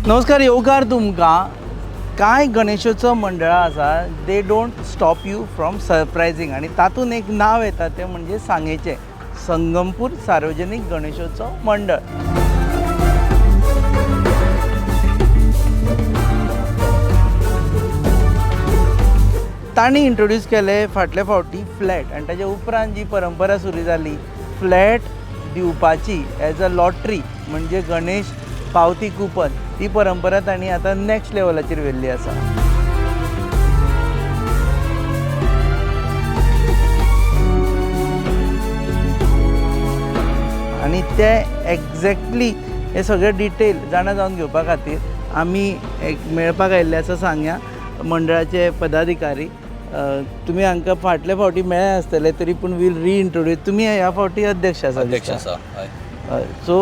नमस्कार, येवकार तुमकां. कांय गणेशोत्सव मंडळां आसा, they don't stop you from surprising, आनी तातूंत एक नांव येता तें म्हणजे सांगेचें संगमपूर सार्वजनीक गणेशोत्सव मंडळ. तांणी इंट्रोड्यूस केले फाटले फावटी फ्लॅट, आनी ताच्या उपरांत जी परंपरा सुरू जाली फ्लॅट दिवपाची एज अ लॉटरी, म्हणजे गणेश पावती कुपन, ती परंपरा तांणी आतां नॅक्स्ट लेवलाचेर व्हेल्ली आसा. आनी ते एग्जॅक्टली हे सगळे डिटेल जाणा जावन घेवपा खातीर आमी एक मेळपाक आयिल्ले आसा सांग्या मंडळाचे पदाधिकारी. तुमी हांकां फाटले फावटी मेळ्ळे आसतले, तरी पूण वील रिइंट्रोड्यूस. तुमी ह्या फावटी अध्यक्ष आसा. अध्यक्ष आसा, हय. सो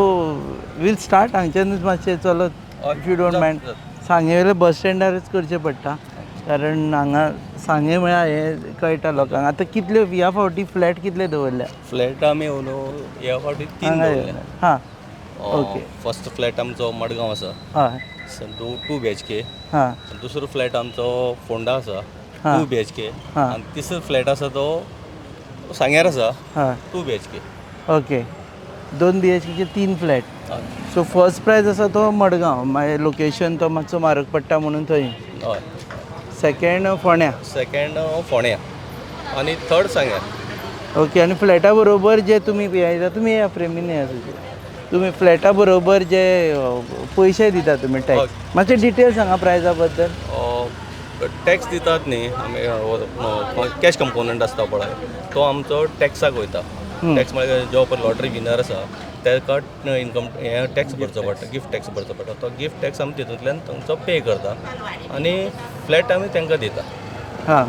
वील स्टार्ट हांगच्यानूच मातशें चलत, if you don't mind. सांगे वयले बस स्टँडारच करचें पडटा, कारण हांगा सांगे म्हळ्यार हें कळटा लोकांक. आतां कितल्यो ह्या फावटी फ्लॅट कितले दवरल्या? फ्लॅट आमी येवन ह्या फावटी 3 दवरल्या. हां, ओके. फर्स्ट फ्लॅट आमचो मडगांव आसा, हय, 2 BHK. हां. दुसरो फ्लॅट आमचो फोंडा आसा, 2 BHK. आनी तिसरो फ्लॅट आसा तो सांग्यार आसा, 2 BHK. Okay, 2 BHK 3 flat. So first prize आसा तो मडगांव, मागीर लोकेशन तो मातसो म्हारग पडटा म्हणून थंय. हय. सेकंड फोंड्या. सेकंड फोंड्या आनी थर्ड सांग्यार. ओके. आनी फ्लॅटा बरोबर जे तुमी येता, तुमी या फ्रेमीन या, तुमी फ्लॅटा बरोबर जे पयशे दिता तुमी टॅक्स, मातशे डिटेल सांगा प्रायजा बद्दल. टॅक्स दितात न्ही आमी, कॅश कंपोनंट आसता पळय, तो आमचो टॅक्साक वयता. टॅक्स म्हळ्यार जो पळय लॉटरी विनर आसा ताका इनकम हें टॅक्स भरचो पडटा, गिफ्ट टॅक्स भरचो पडटा. तो गिफ्ट टॅक्स आमी तितूंतल्यान तांचो पे करता आनी फ्लॅट आमी तांकां दिता. हां,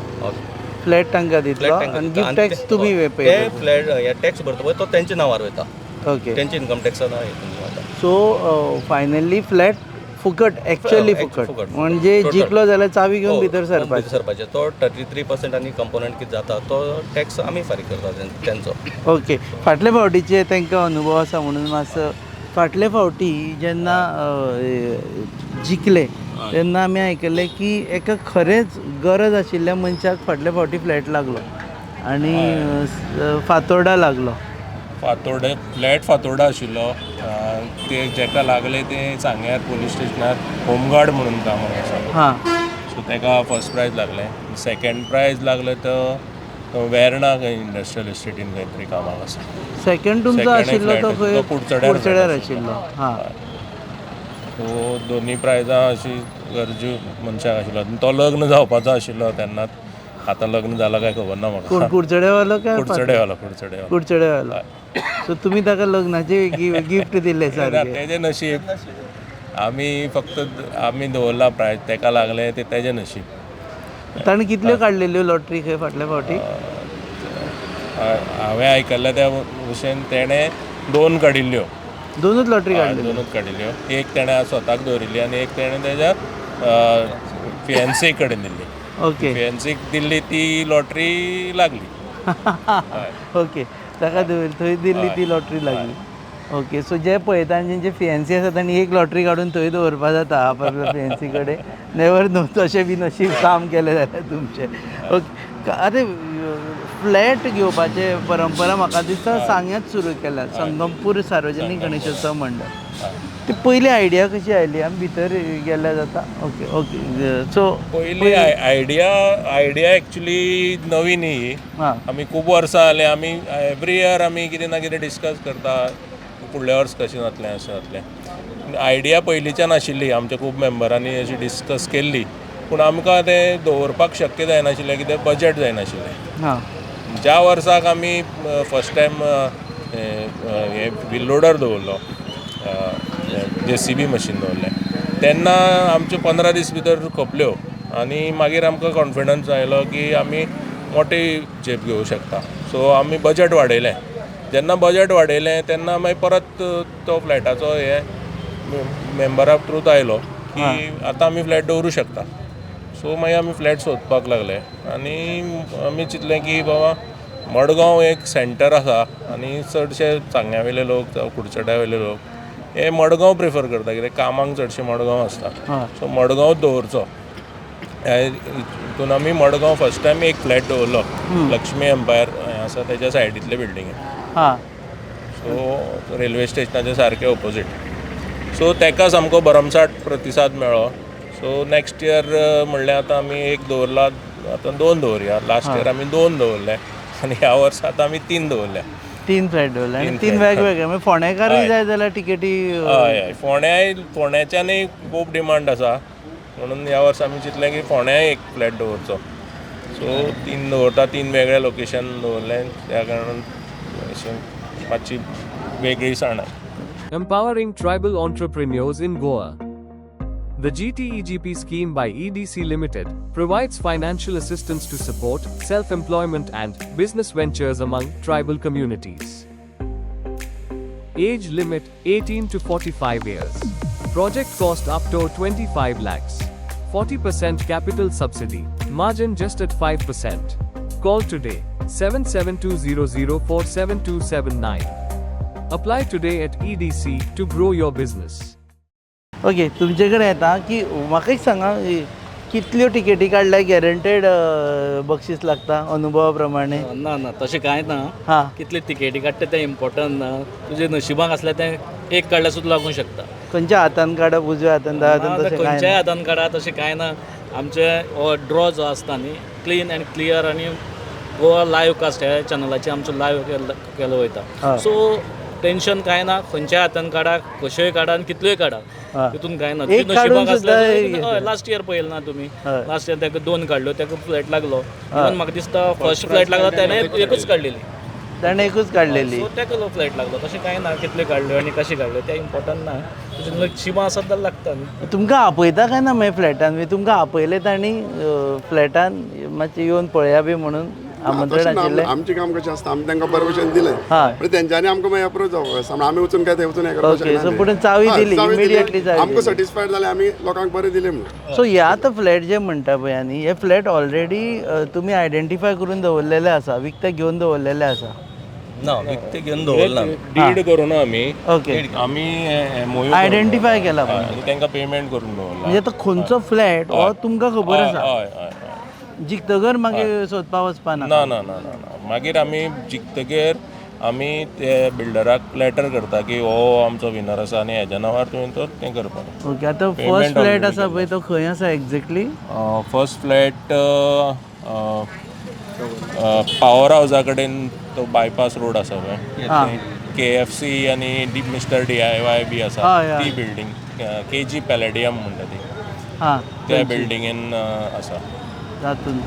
फ्लॅट तांकां दितलो आनी गिफ्ट टॅक्स तुमी पे. ते फ्लॅट हे टॅक्स भरता पळय तो तेंच्या नांवार वयता. ओके, तेंचे इनकम टॅक्सा नांवार. सो फायनली फ्लॅट फुकट, एक्चुअली फुकट, म्हणजे जिखलो जाल्यार चावी घेवन भितर सरपाचें. सरपाचें. तो 33% आनी कंपोनंट कितें जाता तो टॅक्स आमी फारीक करता तेंचो. ओके. फाटले फावटीचे तांकां अनुभव आसा म्हणून मातसो, फाटले फावटी जेन्ना जिखले तेन्ना आमी आयकल्लें की एका खरेंच गरज आशिल्ल्या मनशाक फाटले फावटी फ्लॅट लागलो आनी फातोर्डा लागलो. फातोर्डा फ्लॅट फातोर्डा आशिल्लो, ते जेका लागले ते सांग्यार पोलीस स्टेशनार होमगार्ड म्हणून काम आसा. हां. सो ताका फर्स्ट प्रायज लागलें. सेकंड प्रायज लागलें तो वेर्णा खंय इंडस्ट्रियल इस्टेटीन खंय तरी कामाक आसा. सेकंड तुमचो आशिल्लो तो खंय? कुडचड्यार आशिल्लो. हां. सो दोनी प्रायजां अशी गरजू मनशाक आशिल्लो. तो लग्न जावपाचो आशिल्लो तेन्नाच, आतां लग्न जाला काय खबर ना म्हाका. कुडचडेवालो काय? कुडचडेवालो. कुडचडेवालो. कुडचडेवालो. सो तुमी ताका लग्नाचे गिफ्ट दिले सारकें. तेजें नशीब, आमी फक्त आमी दवरला प्रायज, ताका लागलें तें तेजें नशीब. ताणें कितल्यो काडलेल्यो लॉटरी खंय फाटल्या फावटी? हांवें आयकल्लें त्या भशेन तेणें 2 काडिल्ल्यो. दोनूच लॉटरी काडल्यो? दोनूच काडिल्ल्यो. एक तेणें स्वताक दवरिल्ली आनी एक तेणें तेज्या फियन्सी कडेन दिल्ली. ओके. फियन्सीक दिल्ली ती लॉटरी लागली. ओके, ताका थंय दिल्ली ती लॉटरी लागली. ओके. सो जे पळयता जेंचे फियन्सी आसा तांणी एक लॉटरी काडून थंय दवरपा जाता आपल्या फियन्सी कडेन. नेवर नो, तशें बी नशीब काम केलें जाल्यार तुमचें. ओके. आतां फ्लॅट घेवपाचे परंपरा म्हाका दिसता सांग्यांत सुरू केल्या, संगमपूर सार्वजनीक गणेशोत्सव मंडळ. ती पयली आयडिया कशी आयली? आमी भितर गेल्यार जाता. Okay okay. सो पयली आयडिया एक्चुली नवी न्ही, आमी खूब वर्सां जालीं आमी एवरी इयर आमी कितें ना कितें डिस्कस करता, फुडल्या वर्स कशें जातलें अशें जातलें. आयडिया पयलींच्यान आशिल्ली, आमच्या खूब मेंबरांनी अशी डिस्कस केल्ली, पूण आमकां तें दवरपाक शक्य जायनाशिल्लें, कित्याक बजट जायनाशिल्लें. ज्या वर्साक आमी फर्स्ट टायम हें व्हील लोडर दवरलो, JCB machine दवरलें, तेन्ना आमच्यो 15 दीस भितर खपल्यो आनी मागीर आमकां कॉन्फिडन्स आयलो की आमी मोटी झेप घेवं शकता. सो आमी बजट वाडयलें. जेन्ना बजट वाडयलें तेन्ना मागीर परत तो फ्लॅटाचो हे मेंबरा थ्रूत आयलो की आतां आमी फ्लॅट दवरूं शकता. सो मागीर आमी फ्लॅट सोदपाक लागले आनी आमी चिंतलें की बाबा मडगांव एक सेंटर आसा आनी चडशे सांग्या वयले लोक जावं कुडचड्या वयले लोक हे मडगांव प्रिफर करता कित्याक कामाक चडशे मडगांव आसता. सो मडगांव दवरचो हितून आमी मडगांव फर्स्ट टायम एक फ्लॅट दवरलो, लक्ष्मी एम्पायर हें आसा तेच्या सायडींतले बिल्डिंगेन. सो रेल्वे स्टेशनाच्या सारकें ओपोजीट. सो तेका सामको भरमसाट प्रतिसाद मेळ्ळो. सो नॅक्स्ट इयर म्हणल्यार आतां आमी एक दवरला, आतां दोन दवरया. लास्ट इयर आमी दोन दवरले आनी ह्या वर्सा आतां आमी तीन दवरल्या. तीन फ्लॅट दवरले आनी तीन वेगवेगळे, म्हणजे फोंडेकारूय जाय जाल्यार टिकेटी. हय हय, फोंड्याय, फोंड्याच्यानूय खूब डिमांड आसा, म्हणून ह्या वर्सा आमी चिंतलें की फोंड्याय एक फ्लॅट दवरचो. सो तीन दवरता, तीन वेगळे लोकेशन दवरलें, त्या कारणान अशें मातशी वेगळी साण. Empowering tribal entrepreneurs in Goa. The GTEGP scheme by EDC Limited provides financial assistance to support self employment and business ventures among tribal communities. Age limit 18 to 45 years. Project cost up to 25 lakhs. 40% capital subsidy. Margin just at 5%. Call today 77200 47279. Apply today at EDC to grow your business. Okay, तुमचे कडेन येता की म्हाका एक सांगा, कितल्यो टिकेटी काडल्यार गॅरंटेड बक्षीस लागता अनुभवा प्रमाणे? ना ना, तशें कांय ना. कितले तिकेटी काडटा तें इम्पॉर्टंट ना. तुजे नशिबाक आसल्यार तें एक काडल्यार सुद्दां लागूंक शकता. खंयच्या हातान काडप, उजव्या हातान, दाव्या हातान, तशें कांय खंयच्याय ना? हातान काडा, तशें कांय ना. आमचे हो ड्रॉ जो आसता न्ही, क्लीन अँड क्लियर, आनी गोवा लायव्ह कास्ट ह्या चॅनलाचेर आमचो लायव्ह केलो वयता. सो टेन्शन कांय ना. खंयच्याय हातान काडा, कश्योय काडा आनी कितल्योय काडा, तितून कांय ना. एक काडून नशिबाक सुद्दां आसल्यार. हय, लास्ट इयर पळयलें ना तुमी? लास्ट इयर ताका दोन काडल्यो, ताका फ्लॅट लागलो. इवन म्हाका दिसता फर्स्ट फ्लॅट लागला तेणें एकूच काडलेली. ताणें एकूच काडलेली. सो ताका फ्लॅट लागलो. तशें कांय ना, कितल्यो काडल्यो आनी कशें काडल्यो तें इम्पॉर्टंट ना. तुजें नशिबां आसत जाल्यार लागता न्ही. तुमकां आपयता काय ना मागीर फ्लॅटान बी? तुमकां आपयले तांणी फ्लॅटान, मातशें येवन पळया बी म्हणून आमंत्रण तशें ना, आशिल्लें? आमचें काम कशें आसता, आमी तांकां परमिशन दिलें हय. पण तेंच्यांनी आमकां मागीर अप्रोच जावपाक आसा. आमी वचून काय थंय वचून हें करपाक ओके, शकना सो न्ही. पूण चावी हय, दिली, चावी दिली, इमिडिएटली चावी आमकां दिली. सॅटिस्फायड जालें, आमी लोकांक बरें दिलें म्हणून. सो हे आतां फ्लॅट जे म्हणटा पळय न्ही, हे फ्लॅट ऑलरेडी तुमी आयडेंटिफाय करून दवरलेले आसा, विकते घेवन दवरलेले आसा? ना, विकते घेवन दवरना आमी. डीड करूना आमी. आमी एमओयू आयडेंटिफाय केला पण. आनी तांकां पेमेंट करून दवरला. म्हणजे आतां खंयचो फ्लॅट हो तुमकां खबर आसा, हय हय हय जिखतगर मागीर सोदपा वचपा ना? ना ना ना ना ना, मागीर आमी जिखतगीर आमी ते बिल्डराक लेटर करता की हो आमचो विनर आसा आनी हेज्या नांवार तुवें तो तें करपाक. ओके, आतां फर्स्ट फ्लॅट आसा पळय, तो खंय आसा एक्झॅक्टली? फर्स्ट फ्लॅट पावर हावजा कडेन, तो बायपास रोड आसा पळय, केएफसी आनी डी मिस्टर डीआयवाय बी आसा हय, हय. ती बिल्डींग, केजी पॅलेडियम म्हणटा ती, त्या बिल्डिंगेन आसा. तातूंत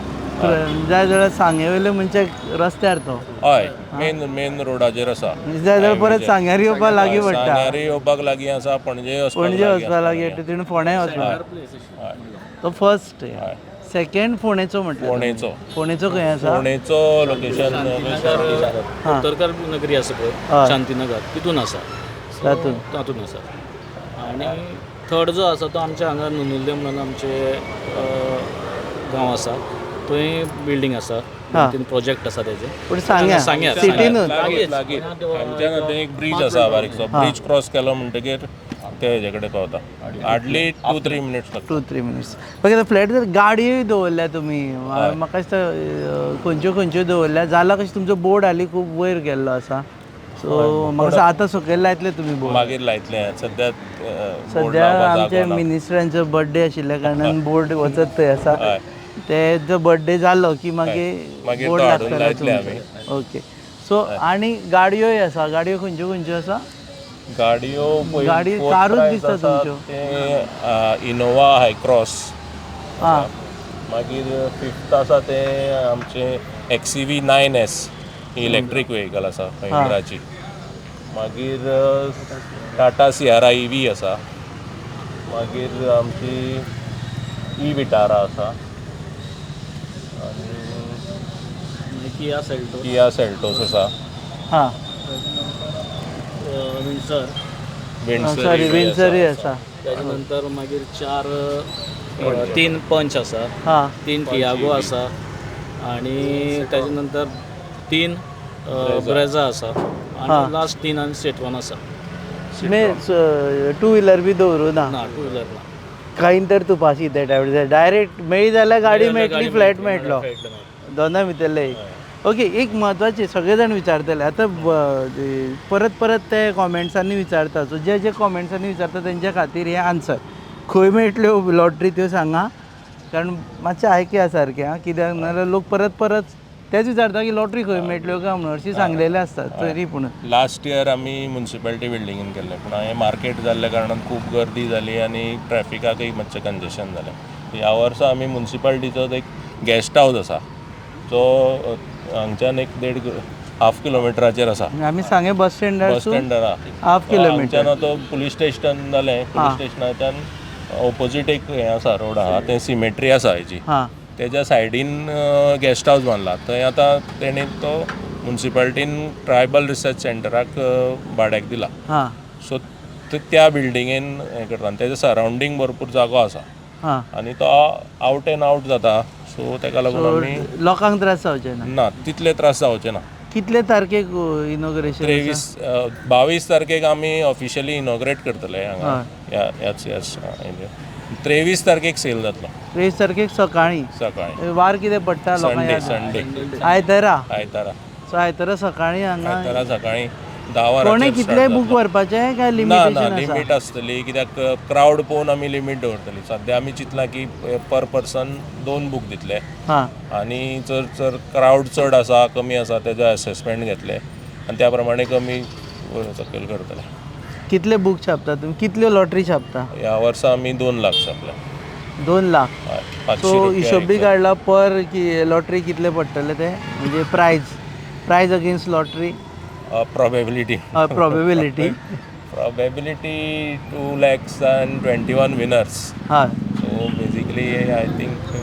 जाय जाल्यार सांगे वयले मनशाक रस्त्यार तो. हय, मेन मेन रोडाचेर आसा. म्हणजे जाय जाल्यार परत सांग्यार येवपाक लागीं पडटा. सांग्यार येवपाक लागीं आसा, पणजे वचपाक पणजे लागीं. वचपाक लागीं पडटा, तिणें फोंड्यां वचपाक. तो फर्स्ट. सेकंड फोंडेचो म्हटल्यार? फोंडेचो. फोंडेचो खंय आसा? फोंडेचो लोकेशन उत्तरकार नगरी आसा पळय, शांतीनगर, तितून आसा. तातूंत. तातूंत आसा. आनी थर्ड जो आसा तो आमच्या हांगा नुनुल्ले म्हणून आमचे गांव आसा, थंय बिल्डींग आसा, दोन तीन प्रोजेक्ट आसा तेजे. पूण सांग्यार? सांग्यार. सिटीनूच? लागीं लागीं. हांगच्यान आतां एक ब्रीज आसा बारीकसो, ब्रीज क्रॉस केलो म्हणटकीर ते हेजे कडेन पावता. हार्डली 2-3 मिनिट्स लागता. 2-3 मिनिट्स. ओके, फ्लॅट जर गाडयोय दवरल्या तुमी, म्हाका दिसता खंयच्यो खंयच्यो दवरल्या जाला कशें? तुमचो बोर्ड हाली खूब वयर गेल्लो आसा, सो म्हाका दिसता आतां सकयल लायतले तुमी बोर्ड. मागीर लायतले, सद्या बोर्ड सद्या लावपाक आमचे जागो ना. मिनिस्टरांचो बर्थडे आशिल्ल्या कारणान बोर्ड वचत थंय आसा. ते जो बर्थडे जालो की मागीर मागीर बोर्ड तो हाडून लागतलो लायतले. तुमचो. ओके, सो आनी गाडयोय आसा. गाडयो खंयच्यो खंयच्यो आसा? गाडयो पळय, गाडी fourth कारूच prize दिसता आसा तुमच्यो. ते इनोवा हायक्रॉस. मागीर फिफ्थ आसा ते आमचे एक्सईव्ही 9S, ही इलेक्ट्रीक व्हेकल आसा महिंद्राची. मागीर टाटा सियारा इव्ही आसा. मागीर आमची ई विटारा आसा आनी किया सेल्टो. किया सेल्टोस आसा. विंडसर. विंडसर. सॉरी, विन्सरूय आसा. त्याच्या नंतर मागीर चार तीन पंच आसा, तीन टियागो आसा आणि त्याच्या नंतर तीन ब्रेझा आसा आणि लास्ट तीन आनी स्टेट वन आसा. मे टू व्हिलर बी दवरूं ना? ना, टू व्हिलर ना. कांय तर तुपासी ते डायरेक्ट मेळ्ळी जाल्यार गाडी मेळटली, फ्लॅट मेळटलो, दोना भितरले एक. ओके, एक म्हत्वाचें सगळे जाण विचारतले आतां, परत परत ते कॉमेंट्सांनी विचारता. सो जे जे कॉमेंट्सांनी विचारता तेंच्या खातीर हें आन्सर. खंय मेळटल्यो लॉटरी त्यो सांगा, कारण मातशें आयकया सारकें आं, कित्याक नाजाल्यार लोक परत परत तेच विचारता की लॉटरी खंय मेळटल्यो काय म्हणून. हरशीं सांगलेलें आसता तरी पूण. लास्ट इयर आमी मुन्सिपालिटी बिल्डिंगेन केल्लें, पूण हें मार्केट जाल्ल्या कारणान खूब गर्दी जाली आनी ट्रॅफिकाकय मातशें कंजेशन जालें. ह्या वर्सा आमी मुन्सिपालिटीचो एक गेस्ट हावज आसा, जो हांगच्यान एक देड हाफ किलोमिटराचेर आसा. आमी सांगे बस स्टँडार. बस स्टँडार. Half kilometre. हांगच्यान तो पुलीस स्टेशन जालें, पुलीस स्टेशनाच्यान ओपोजीट एक हें आसा, रोड आहा, तें सिमेट्री आसा हेजी, तेज्या सायडीन गेस्ट हावज बांदला. थंय आतां तेणी तो मुन्सिपालिटीन ट्रायबल रिसर्च सेंटराक भाड्याक दिला. सो त्या बिल्डिंगेन हें करता आनी तेज्या सरावंडींग भरपूर जागो आसा आनी तो आवट एंड आवट जाता. सो तेका लागून आमी लोकांक त्रास जावचे ना. ना, तितले त्रास जावचे ना. कितले तारखेक इनॉग्रेशन? 23, 22 तारखेक आमी ऑफिशियली इनॉग्रेट करतले हांगा ह्या ह्याच ह्याच हेजेर. 23 तारखेक सेल जातलो. 23 तारखेक सकाळीं? सकाळी. वार कितें पडटा लोकांक? संडे. याद? संडे. आयतारा. आयतारा. सो आयतारा सकाळीं हांगा. आयतारा सकाळीं 10 कोणे वरांचेर कितलेय start book जातलो. व्हरपाचे काय ना. लिमिटेशन ना. आसा? लिमीट आसतली, कित्याक क्रावड पळोवन आमी लिमीट दवरतली. सद्या आमी चिंतलां की पर पर्सन दोन बूक दितले आनी जर जर क्रावड चड आसा, कमी आसा, तेजो एसेसमेंट घेतले आनी त्या प्रमाणे कमी वयर सकयल करतले. कितले बूक छापता तुम्ही? कितल्यो लॉटरी छापता? ह्या वर्सा आमी 2 लाख छापले. 2 लाख? हय, 500 सो रुपया हिशोब बी एक. काडला पर की लॉटरी कितले पडटले ते, म्हणजे prize against lottery? Probability. Probability. Probability 2 lakhs and 21 winners. So basically I think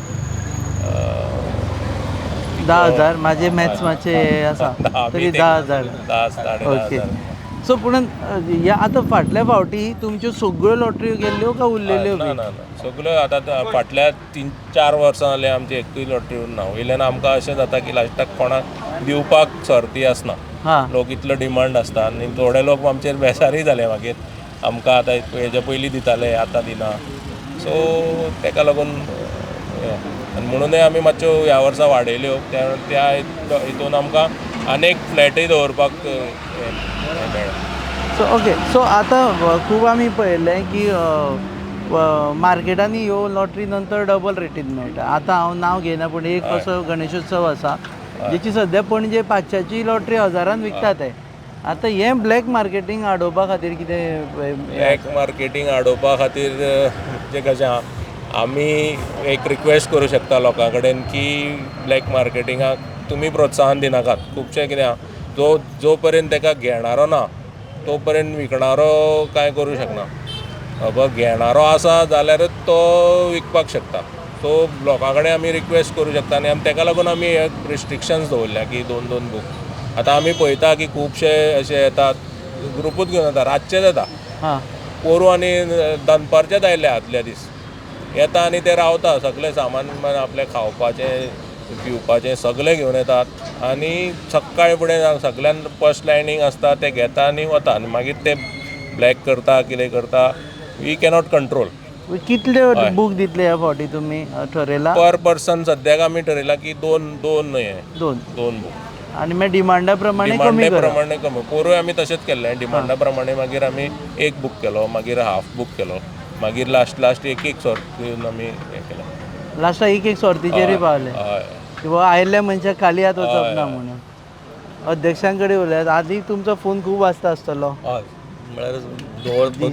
10,000. माझे मॅथ्स मातशे हे आसा तरी 10,000. 10, 10,500. ओके, सो पूण ह्या आतां फाटल्या फावटी तुमच्यो सगळ्यो लॉटरी गेल्ल्यो काय उरलेल्यो ना. बी? ना ना, सगळ्यो. आतां फाटल्या 3-4 वर्सां जालीं आमची एकूय लॉटरी उरना. वयल्यान आमकां अशें जाता की लास्टाक कोणाक दिवपाक सर्ती आसना. लोक इतलो डिमांड आसता आनी थोडे लोक आमचेर बेजारूय जाले मागीर, आमकां आतां हेजे पयलीं दिताले, आतां दिना. सो तेका लागून हें. आनी म्हणूनय आमी मातश्यो ह्या वर्सा वाडयल्यो. त्या त्या हितून आमकां आनी एक फ्लॅटय दवरपाक हें हें मेळ्ळें. सो ओके, सो आतां खूब आमी पळयलें की मार्केटांनी ह्यो लॉटरी नंतर डबल रेटीन मेळटा. आतां हांव नांव घेयना, पूण एक असो गणेशोत्सव आसा जेची सद्या पणजे 500ची लॉटरी हजारान विकतात ते. आतां हें ब्लॅक मार्केटींग आडोवपा खातीर कितें हें? ब्लॅक मार्केटींग आडोवपा खातीर जें कशें आहा, आमी एक रिक्वेस्ट करूं शकता लोकां कडेन की ब्लॅक मार्केटिंगाक तुमी प्रोत्साहन दिनाकात. खुबशें कितें आहा, जो जो पर्यंत ताका घेणारो ना तो पर्यंत विकणारो कांय करूं शकना. बाबा, घेणारो आसा जाल्यारच तो विकपाक शकता. सो लोकां कडेन आमी रिक्वेस्ट करूं शकता आनी आमी तेका लागून आमी हे रिस्ट्रिक्शन्स दवरल्या की दोन दोन बूक. आतां आमी पळयता की खुबशे अशे येतात, ग्रुपूच घेवन येता, रातचेच येता. पोरूं आनी दनपारचेच आयले. आदल्या दीस येता आनी ते रावता, सगळें सामान बिमान आपलें खावपाचें पिवपाचें सगळें घेवन येतात आनी सकाळी फुडें सगळ्यान फर्स्ट लायनींग आसता, ते घेता आनी वता आनी मागीर ते ब्लॅक करता, कितें करता, we cannot control. कितले बूक दितले ह्या फावटी तुमी ठरयला? पर पर्सन सद्याक आमी ठरयलां की दोन दोन हें. दोन. दोन बूक. आनी मागीर डिमांडा प्रमाणे कमी डिमांडे करा. प्रमाणे कमी. पोरूय आमी तशेंच केल्लें. डिमांडा प्रमाणे मागीर आमी एक बूक केलो, मागीर हाफ बूक केलो, मागीर लास्ट लास्ट एक एक सॉर्त दिवन आमी हें केलें. लास्टाक एक एक सोर्तीचेरूय पावले की बाबा आयिल्ल्या मनशाक खाली हात वचप ना म्हणून. अध्यक्षां कडेन उलयात. आदी तुमचो फोन खूब वाजता आसतलो. हय, म्हळ्यार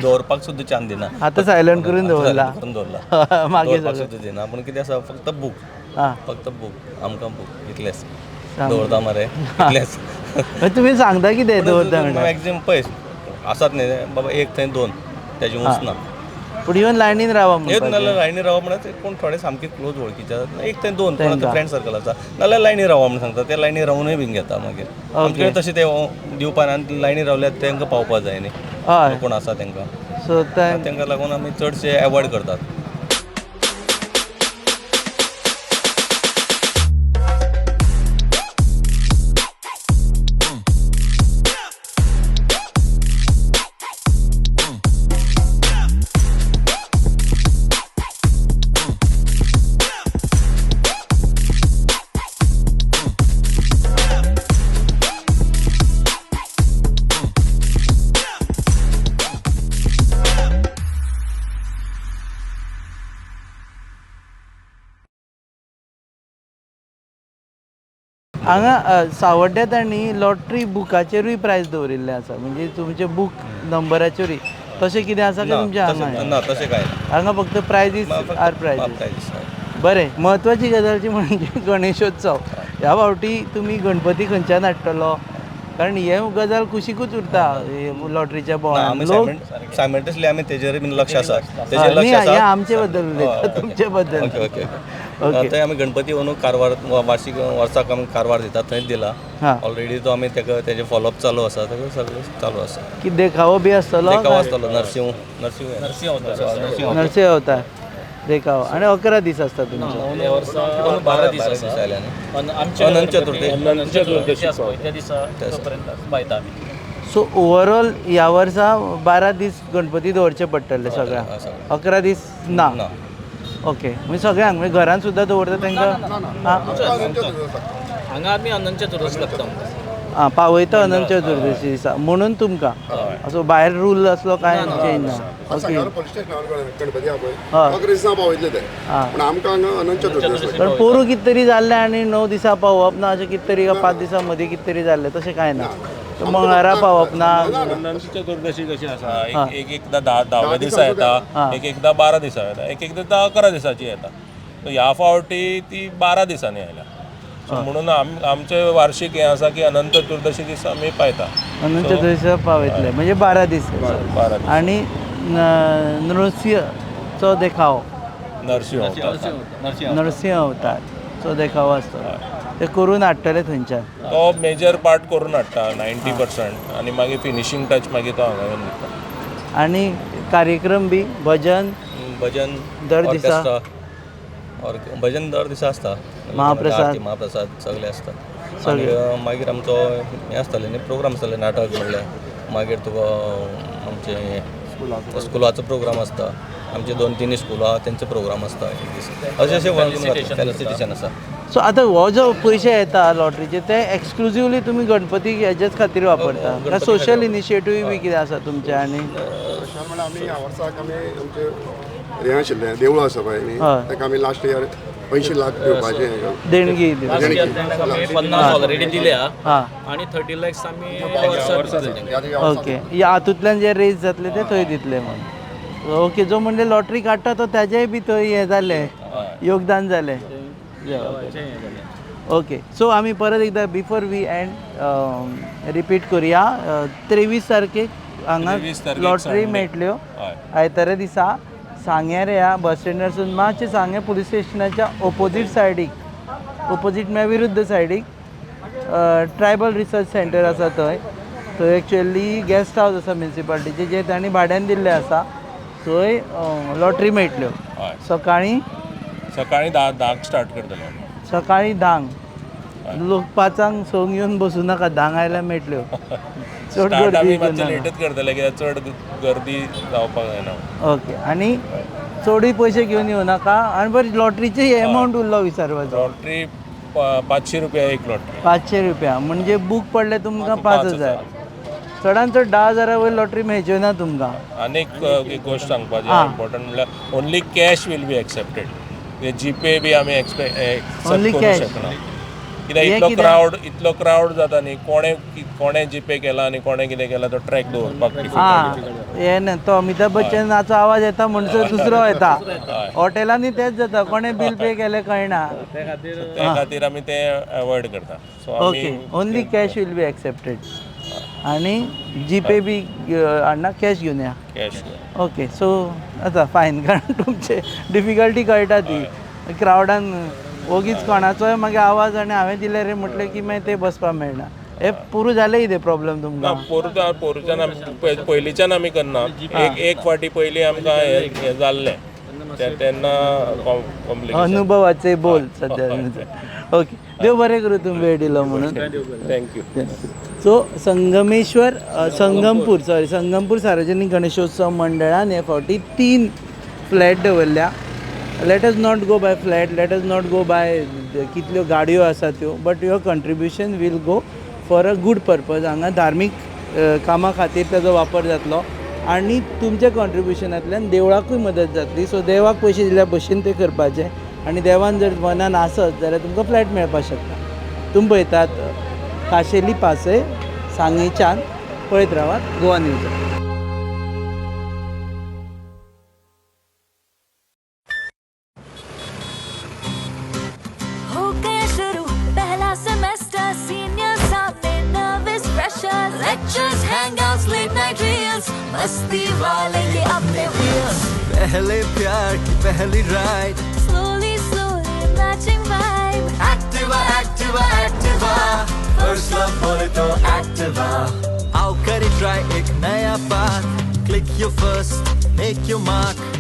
दवरपाक सुद्दां चान्स दिना. आतां सायलंट करून दवरला. करून दवरला. मागीर दवरपाक सुद्दां दिना. पूण कितें आसा, फक्त बूक. फक्त बूक, आमकां बूक इतलेंच दवरता मरे, इतलेंच. मागीर तुमी सांगता कितें दवरता म्हणल्यार? मॅक्झिमम पळय आसात न्ही बाबा, एक थंय दोन, तेजे उंच ना. पूण इवन लायनीन रावा एक म्हणपाचें. नाल्यार लायनी रावप म्हळ्यार कोण थोडे सामके क्लोज वळखीचे आसात, एक ते दोन कोण फ्रेंड सर्कल आसा नाल्यार लायनी रावा म्हूण सांगता. ते लायनी रावूनय बीन घेता. मागीर आमचे कडेन तशें ते दिवपा ना आनी लायनी रावल्यार तांकां पावपा जाय न्ही. कोण आसा तांकां. सो तांकां लागून आमी चडशे एवॉयड करतात. हांगा सावड्ड्या तांणी लॉटरी बुकाचेरूय प्रायज दवरिल्लें आसा, म्हणजे तुमचे बुक नंबराचेरूय. तशें कितें आसा काय ना, तुमच्या तशें- हांगा? ना, तशें कांय ना. हांगा फक्त प्रायजीस आर प्रायजीस. प्रायजीस. बरें, म्हत्वाची गजाल जी म्हणजे गणेशोत्सव ह्या फावटी तुमी गणपती खंयच्यान हाडटलो? कारण हे गजाल कुशीकूच उरता हे लॉटरीच्या बोवाळान. आमी लोक सायमल्टेनियसली आमी तेजेर बीन लक्ष आसा, तेजेर न्ही, लक्ष हे आसा. आमचे बद्दल उलयता, तुमचे बद्दल. ओके ओके ओके थंय आमी गणपती अंदू कारवार वार्षिक वर्साक आमी कारवार दिता, थंयच दिला ऑलरेडी. तो आमी तेका तेजे फॉलोअप चालू आसा, तेका सगळें चालू आसा. की देखावो बी आसतलो? देखावो आसतलो, नरसिंह नरसिंह नरसिंह नरसिंह अवतार देखावो. आनी 11 दीस आसता तुमचो? ह्या वर्सा 12 दीस 12 दीस आसा. आयले न्ही. आनी आमचे अनंत चतुर्थी. अनंत चतुर्थी आसा पळय, त्या दिसा तो पर्यंत पायता आमी. सो ओवरऑल ह्या वर्सा 12 दीस गणपती दवरचे पडटले सगळ्यांक? सगळ्यांक. 11 दीस ना? ना. ओके, म्हणजे सगळ्यांक, म्हणजे घरान सुद्दां दवरता तांकां? आं. हांगा आमी अनंत चतुर्थी लागता आमकां. आं, पावयता अनंत चतुर्दशी दिसा म्हणून तुमकां असो भायर रूल असलो कांय चेंज ना? ओके. सांग्यार पोलीस स्टेशनार गणपती आहा पळय, 11 दिसा पावयतले ते, पूण आमकां हांगा अनंत चतुर्दशी लागता. पण पोरू कित तरी जाल्लें आनी 9 दिसा पावप ना अशें कित तरी, 5 दिसां मदीं कित तरी जाल्लें, तशें कांय ना? मंगळारा पावप ना? अनंत चतुर्दशी कशी आसा, एक एक एकदां 10व्या दिसा येता, एक एकदां 12 दिसा येता, एक एकदां 11 दिसाची येता. सो ह्या फावटी ती 12 दिसांनी आयल्या. सो म्हणून आमचें वार्षिक हें आसा की अनंत चतुर्दशी दिसा आमी पायता. अनंत चतुर्दशी पावयतले म्हणजे 12 दीस. 12 दीस. आनी नृसिंहचो देखावो? नरसिंह अवतार. नरसिंह अवतारचो देखावो आसतलो, ते करून हाडटले थंयच्यान? तो मेजर पार्ट करून हाडटा 90% आनी मागीर फिनिशींग टच मागीर तो हांगा येवन दिता. आनी कार्यक्रम बी भजन? भजन. दर दिसा? ऑर्केस्ट्रा और भजन दर दिसा आसता. महाप्रसाद? आरती, महाप्रसाद सगळे आसता. आनी मागीर आमचो हें आसतालें न्ही, प्रोग्राम आसताले, नाटक म्हणल्यार मागीर तुका आमचे स्कुलाचो प्रोग्राम आसता. आमचे 2-3 स्कुलां आहा, तेंचे प्रोग्राम आसता एक दीस. अशें अशें फेलिसिटेशन आसा. सो आतां हो जो पयशे येता लॉटरीचे ते एक्सक्लुजिवली तुमी गणपती हेजेच खातीर वापरता काय सोशल इनिशिएटीव बी कितें आसा तुमचें? आनी अशें म्हणल्यार आमी ह्या वर्साक आमी आमचे हें आशिल्लें देवूळ आसा पळय न्ही, ताका आमी लास्ट इयर 80 लाख दिवपाचें हें केलें. देणगी दिली. लास्ट इयर तांकां आमी 50 ऑलरेडी दिल्या आनी 30 लॅक्स आमी वर्साक दितले. ओके, ह्या हातूंतल्यान जे रेज जातले ते थंय दितले म्हणून. ओके, जो म्हणजे लॉटरी काडटा तो ताजेय बी थंय हें जालें, योगदान जालें. ओके, सो आमी परत एकदां बिफोर we and repeat करुया. 23 तारखेक हांगा 23 तारखेक लॉटरी Sunday. मेळटल्यो. हय. आयतारा दिसा सांग्यार ह्या बस स्टँडारसून मातशें सांगें पुलीस स्टेशनाच्या ओपोजीट सायडीक, ओपोजीट म्हळ्यार विरुद्ध सायडीक ट्रायबल रिसर्च सेंटर आसा थंय. थंय एक्चुअली गेस्ट हावस आसा म्युनिसिपालिटीचें, जें तांणी भाड्यान दिल्लें आसा, थंय लॉटरी मेळटल्यो. हय. सकाळीं? सकाळीं 10क स्टार्ट करतले आमी. सकाळीं 10क. लोक 5क 6क येवन बसूं नाका, 10क आयल्यार मेळटल्यो. चड स्टार्ट आमी गर्दी मातशें करनाका. लेटच करतले कित्याक चड गर्दी जावपाक जायना. ओके, आनी चडूय पयशे घेवन येवं नाका. आनी बरें, लॉटरीचे एमावंट उरलो विचारपाचो. लॉटरी 500 रुपया एक लॉटरी. 500 रुपया, म्हणजे बूक पडले तुमकां 5000. चडान चड 10 हजारा वयर लॉटरी मेळच्यो ना तुमकां. आनी एक गोश्ट सांगपाची इम्पॉर्टंट म्हणल्यार only cash will be accepted. GPay बी आमी एक्सेप्ट Only करूंक cash. शकना कित्याक हें इतलो कितें? क्रावड, इतलो क्रावड जाता न्ही, कोणे कोणे जीपे केला आनी कोणे कितें केला तो ट्रॅक दवरपाक डिफिकल्ट. आं, हें ना, तो अमिताभ बच्चनाचो आवाज येता म्हणसर दुसरो येता. हॉटेलांनी तेंच जाता, कोणें बील पे केलें कळना. त्या खातीर आमी ते अवॉयड करता. सो ओके, आमी only cash will be accepted आनी जीपे बी हाडना, कॅश घेवन या. कॅश. ओके, सो आतां फायन, कारण तुमचे डिफिकल्टी कळटा ती क्रावडान ओगीच कोणाचोय मागीर आवाज आनी हांवें दिले रे म्हटलें की मागीर ते बसपाक मेळना. हे पुरो जालें कितें प्रॉब्लम ना. तुमकां? पोरूं पोरूच्यान आमी पयलींच्यान आमी करना. एक एक फावटी पयलीं आमकां हें हें जाल्लें तेन्ना कॉम्प्लिकेशन. अनुभवाचे बोल सध्या. ओके, देव बरें करूं, तुमी वेळ दिलो म्हणून. Thank you. So Sangameshwar Sangampur, sorry, Sangampur सार्वजनीक गणेशोत्सव मंडळान हे फावटी 3 फ्लॅट दवरल्या. Let us not go by flat, let us not go by कितल्यो गाडयो आसा त्यो, but your contribution will go for a good purpose. हांगा धार्मीक कामां खातीर ताजो वापर जातलो आनी तुमच्या कॉन्ट्रिब्युशनांतल्यान देवळाकूय मदत जातली. सो देवाक पयशे दिल्या भशेन ते करपाचे आनी देवान जर मनान आसत जाल्यार तुमकां फ्लॅट मेळपाक शकता. तुमी पळयतात काशेली पासय सांगेच्यान. पळयत रावात गोवा न्यूज. हो गया शुरू पहला सेमेस्टर, सीनियर सामने nervous pressure, lectures, hangouts, late night reels, मस्ती वाले ये अपने व्हील्स. पहले प्यार की पहली ride, slowly slowly matching vibe. Activa Activa Activa, first love बोले तो एक्टिवा. आओ करे ट्राई एक नया path, click your first, make your mark.